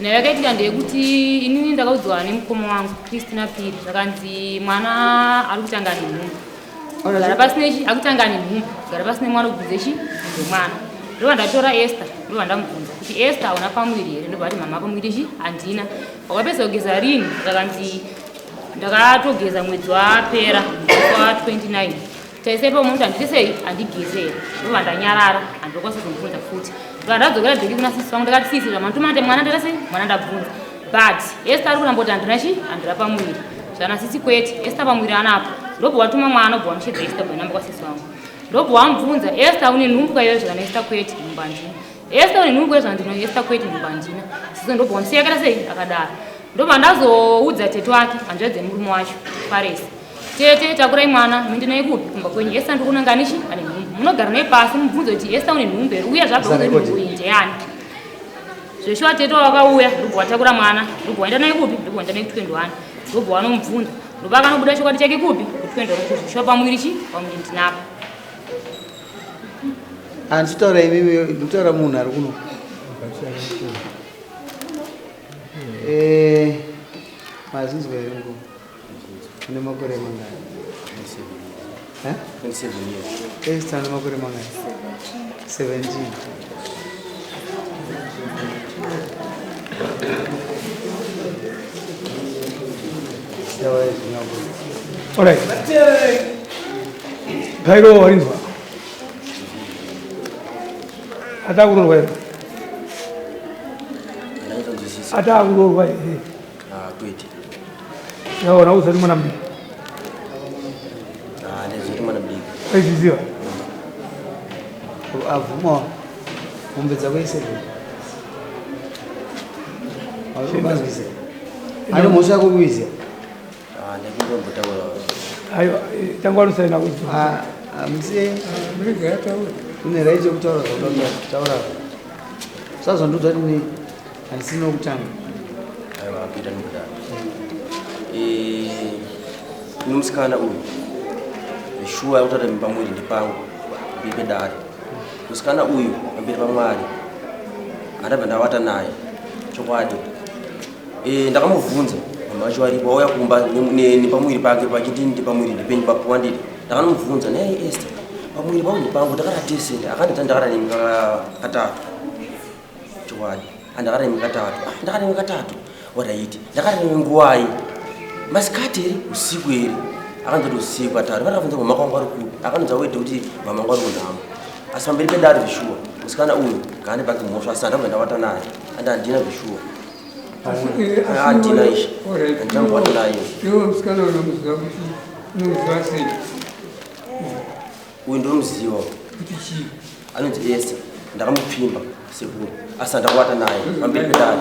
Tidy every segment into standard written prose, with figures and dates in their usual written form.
Nyaya yakaitika ndeyekuti inini ndakaudzwa nemukoma wangu Christina Piri zvakanzi mwana ari kutanga nenhumbu. Gara pasine chi akutanga nenhumbu, gara pasine mwana kubvunze chi bvunze mwana. Ndobva ndatora Esther, ndobva ndamubvunza kuti Esther hauna pamuviri here? Ndobva ati mama pamuviri chi handina. Wakapedza kugeza rini? Zvakanzi ndakatogeza mwedzi wapera wa 29. Taisai pamunhu handiti sei handigeze here ndobva ndanyarara handokwanisa kuzomubvunza futi ndobva ndadzokera bheki kuna sisi vangu ndakati sisi zvamandituma ndati mwana ndakasei mwana ndabvunza but Esther ari kuramba kuti handina chi handira pamuviri zvana sisi kwete Esther pamuviri anapo ndobva watuma mwana obva wamushedza Esther bva namba kwasisi vangu ndobva wamubvunza Esther une nhumbu kaiyo zvana Esther kwete nhumbu handina Esther une nhumbu kaiyo zvana Esther kwete nhumbu handina sisi ndobva wamusiya akaita sei akadaro ndobva ndazoudza tete wake hanzvadzi yemurume wacho Faresi Tete takurai mwana muende naye kupi kumba kwenyu Esther ndikuona nganichi ane nhumbu munogara naye pasi mubvunze kuti Esther une nhumbu here uya zvabva kuti nhumbu iyi ndeyani zveshuwa tete wakauya ndobva watakura mwana ndobva waenda naye kupi ndobva waenda naye ku 21 ndobva wanomubvunza ndobva akanobuda chokwadi chake kupi ku 21 kuti zveshuwa pamuviri chi pamuviri ndinapo Handitaura imimi ndikutaura munhu ari kuno. Eh, mazinzwa here mukoma? Une makore mangani? 27. 27 years. Esther ane makore mangani? 17. All right. Gairo warinzwa. Atakurorwa here? Atakurorwa here? Ah, kwete. Yaona usati mwana mudiki. Ah, ndizoti mwana mudiki. Waizviziva? Abvuma mombe dzako ise. Wazvise. Ane mhosva yako kuiziva. Ah, ndakundombotaura. Ayo, tangu anosaina kuiziva. Ah, amusiye. Murege ataura. Une right yekutaura zvaunoda kutaura. Usazondiudza kuti Handisini wekutanga. Aiwa kuita nokudaro. Eh, musikana uyu shuwa yakutaura pamwiri ndipangu mberi pedare. Musikana uyu pamberi paMwari andabva ndavata naye chokwadi. Eh, ndakamubvunza mama vacho varipo vauya kumba nepamuviri pake vachiti ndipamuviri ndipenyu papuwa ndiri ndakamubvunza naye Esther pamuviri pangu ndipangu ndakarara tese akanditi ndakarara nemi katatu chokwadi andakaremi katatu ah, ndakaremi katatu oraiti ndakaremi nguwai masikati here usiku here akanzoti usiku katatu vandakabvunza mama kwangu ari kupi akanonza wede kuti mama wangu ari kunhamo asi pamberi pedare zveshuwa musikana uyu kaane pake mhosva asi andabva ndavata naye andi handina zveshuwa handina ishe handina kuvata naye iwe musikana unomuziva kuti unomuziva sei uyu ndomuziva kuti chii anonzi Esther ndakamupfimba sekuru asi handakuvata naye pamberi pedare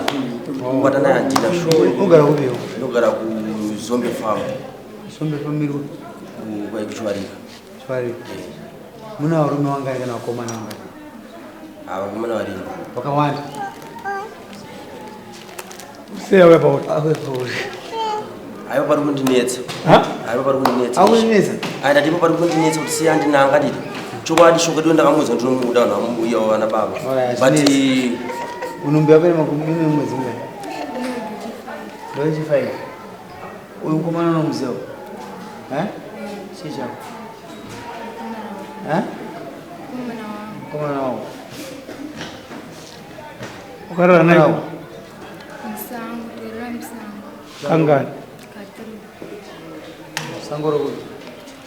kuvata naye handina shuwa Unogara kupi iwe? ndogara kuzombe farm Zombe farm iri kupi? kuchiwarika Chiwarika. Muna varume vangani kana vakomana vangani? Vakomana varimo. Vakawanda. Sei auya pauri? Auya pauri. Aiwa pari kundinetsa. Aiwa pari kundinetsa. Akundinetsa? Ai ndati pari kundinetsa kuti sei andinanga nditi. Chokwadi shoko ndiyo ndakamuudza ndinomuda vanhu vamubuya vana baba. But unombi wako makumi mwedzi mungani? Ndochi 5. Uyu mukomana unomuziva? Eh? Chii chako? Eh? Mukomana wangu. Wakarara naye Mukomana Musango, torera musango. kangani? Katiri. Sango rokuti.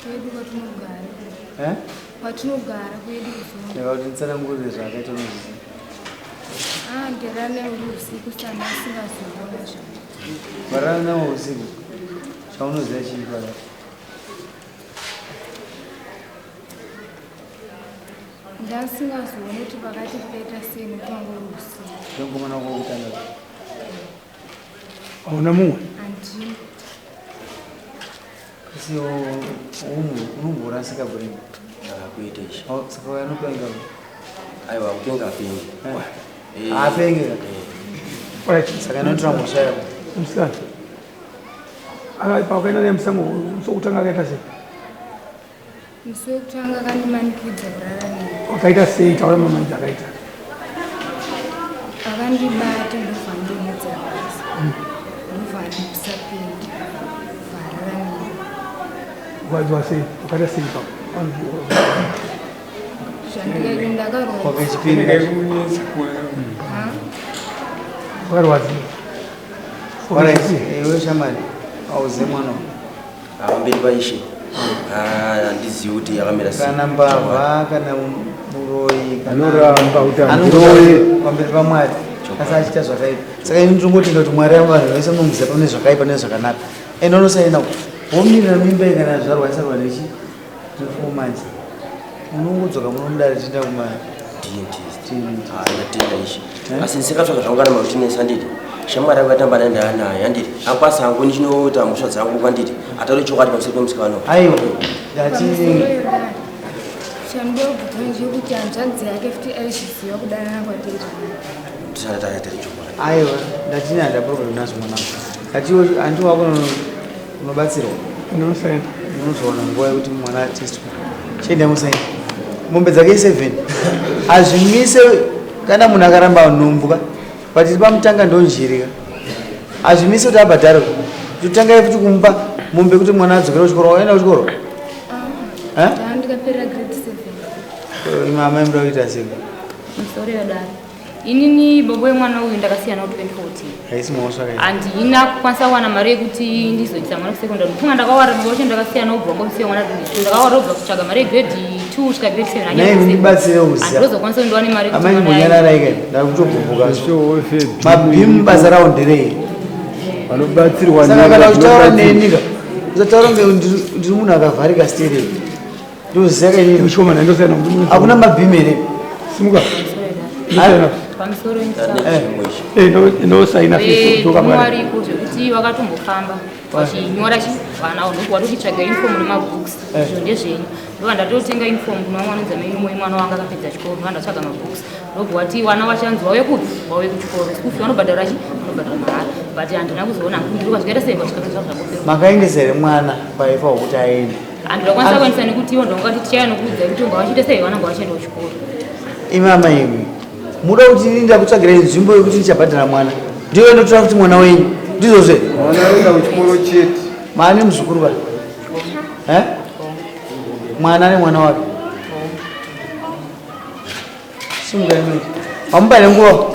Kwedu kwatinogara. Eh? Kwatinogara kwedu kuzongo. Ndaka kuti nditsanangurire zvaakaita unozviziva. Ah, ndirara naye uri usiku sana asingazoona zvangu. Warara nawo usiku. Chaunoziva chii pala? Ndasingazooni kuti pakati peta sei nekuti wanga uri usiku. Ndomukomana wako wekutanga. Hauna mumwe? Handina. Asi unomborasika brain. Ah, kuita izvi. Oh, saka uyo anopenga. Aiwa kupenga apengi. Eh. Apengi. Eh. Alright. Saka inotora mhosva yako. Musikana. Akaipa ukaenda naye musango musi wekutanga akaita sei? Musi wekutanga akandimanikidza kurara naye. Wakaita sei? Taura mamanji akaita. Akandibata ndobva ndonetsa. Kurwadziwa sei? Wakaita sei ipapo? Zvandikaita ndakarwadza. Wakachipiri. Ndaimunetsa mwana. Wakarwadziwa. Alright, iwe shamari auze mwana uyu. Pamberi paishe, handizivi kuti yakamira sei. Kana mbavha kana muroyi kana- Anoramba kuti Anongotaura handiroye. pamberi paMwari asi achiita zvakaipa. Saka ini ndinongotenda kuti Mwari ava vanhu vese munomuziva pane zvakaipa nezvakanaka. Ende unosaina womirira mimba iyi kana zvarwa isarwa nechi ne4 months, unongodzoka munomudare tienda kuma DNT. Ndatenda ishe, asi ndisakatsvaka zvangu kana marutinesi anditi shamwari yangu yatamba naye ndaanaye anditi akwasa hangu ndichinoita mhosva dzangu kwanditi ataure chokwadi pamusoro pemusikana. Aiwa, ndati Pamusoro yedare, chandobvunza ndechekuti hanzvadzi yake futi aizviziva kudanana kwatiri zvakanaka? Tisati taitari chokwadi. Aiwa, ndatini handa problem nazvo mwanangu. Ndati handi wako unobatsirwa. Ndinosaina. Unozowana nguva yekuti mwana atestwe. Chienda musaina. Mombe dzake i7 hazvimise kana munhu akaramba nhumbu ka, but pamutanga ndonjirika, hazvimise kuti abhadharwe. Totangai futi kumupa mombe kuti mwana adzokere kuchikoro. Waenda kuchikoro? Eh? Ndaa ndikaperera grade 7. Imi amai muda kuita sei? Musoro yodaro, inini baba wemwana uyu ndakasiyana ku 2014. Haisi mhosva kai? Handina kukwanisa kuwana mari yekuti ndizoitisa mwana kusekondari. Ndifunga ndakawara baba wacho ndakasiyana ubva ngomusiya mwana grade 2. Ndakawara ubva kutsvaga mari yegrade 2 kusvika grade 7. Nei mundibatsire kuziva. Handozokwanisa kuti ndiwane mari yekuti Amai, mwana mbonyararai kai, ndakutogumbuka. Mabhimu basa rawo nderei? Vanobatsirwa. Saka kana uchitaura neni ka, usataura kunge ndiri munhu akavharika stereki. Ndoziva kainini. Chikomana, ndosaina. Hakuna mabhimu here? Simuka. Ndosaina. Pamusoro. Ndine Ndosaina. Wariko zvekuti vakatombofamba vachinyora chi vana ndokuwa tochitsvaga uniform nemabooks. Izvo ndezvenyu. Ndobva ndatotenga uniform kuna vamwe vanonzi mainumo yemwana wanga akapedza chikoro. Ndobva ndatsvaga mabooks, ndobva wati vana vachanzi wauye kupi, wauye kuchikoro. School fee vanobhadhara chi vanobhadhara mahara, but handina kuzoona hangu ndiri kwazvikaita sei vasvika zvangopera. Makaendesa here mwana paifawo kuti aende? Handinokwanisa kuendesa nekuti ivo ndongati tichaya nokuudza kuti ngavachiite sei, vana ngavachienda kuchikoro. Imi amai imi, muda kuti ini ndakutsvagirai nzvimbo yekuti ndichabhadhara mwana, ndiyo ndotora kuti mwana wenyu ndizvozve? Mwana aenda kuchikoro chete. Maane muzukuru va? Eh? Mwana nemwana wake. Simukai mwe, hamupa nenguva.